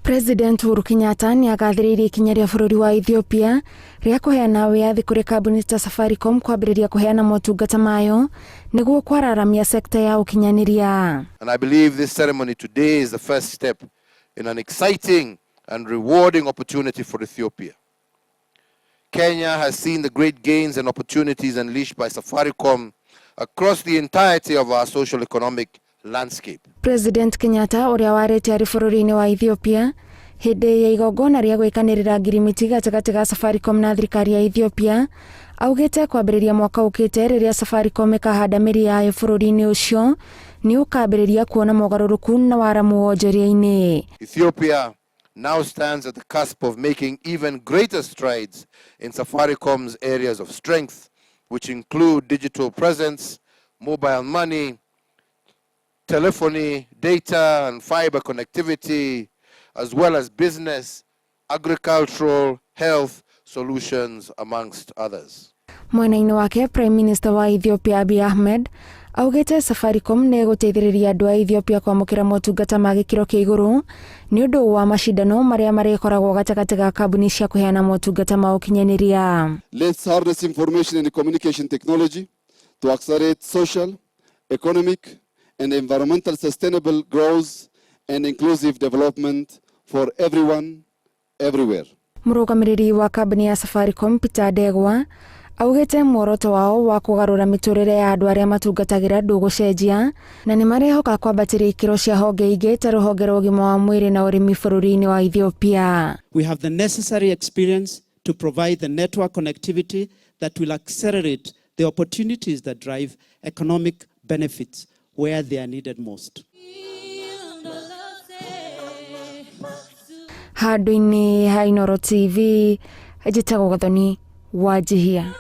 President Uhuru Kenyatta nĩ agathĩrĩirie ikinya rĩa bũrũri wa Ethiopia rĩa kũheana wĩyathi kũrĩ kambuni ta Safaricom kwambĩrĩria kũheana motungata mayo nĩguo kwararamia sekta ya ũkinyanĩria. And I believe this ceremony today is the first step in an exciting and rewarding opportunity for Ethiopia. Kenya has seen the great gains and opportunities unleashed by Safaricom across the entirety of our social economic landscape. President Kenyatta, ũrĩa warĩte arĩ bũrũri-inĩ wa Ethiopia hĩndĩ ya igongona rĩa gwĩkanĩrĩra ngirimiti gatagatĩ ga Safaricom na thirikari ya Ethiopia, augĩte kwambĩrĩria mwaka ũkĩte, rĩrĩa Safaricom ĩkahanda mĩri yayo bũrũri-inĩ ũcio, nĩ ũkambĩrĩria kuona mogarũrũku na waramu wonjoria-inĩ. Ethiopia now stands at the cusp of making even greater strides in Safaricom's areas of strength, which include digital presence, mobile money, telephony, data and fiber connectivity, as well as business, agricultural, health solutions, amongst others. Mwena-inĩ wake, Prime Minister wa Ethiopia Abiy Ahmed augĩte Safaricom nĩ ĩgũteithĩrĩria andũ a Ethiopia kwamũkĩra motungata ma gĩkĩro kĩa igũrũ nĩ ũndũ wa macindano marĩa marĩkoragwo gatagatĩ ga kambuni cia kũheana motungata ma ũkinyanĩria. Let's harness information and communication technology to accelerate social, economic, and environmental sustainable growth and inclusive development for everyone, everywhere. Mũrũgamĩrĩri wa kambuni ya Safaricom Peter Ndegwa augĩte muoroto wao wa kũgarũra mĩtũrĩre ya andũ arĩa matungatagĩra ndũgũcenjia, na nĩ marehoka kwambatĩria ikĩro cia honge ingĩ ta rũhonge rwa ũgima wa mwĩrĩ na ũrĩmi bũrũri-inĩ wa Ethiopia. We have the necessary experience to provide the network connectivity that will accelerate the opportunities that drive economic benefits where they are needed most. Handũ-inĩ ha Inooro TV, njĩtagwo Gathoni Wanjihia.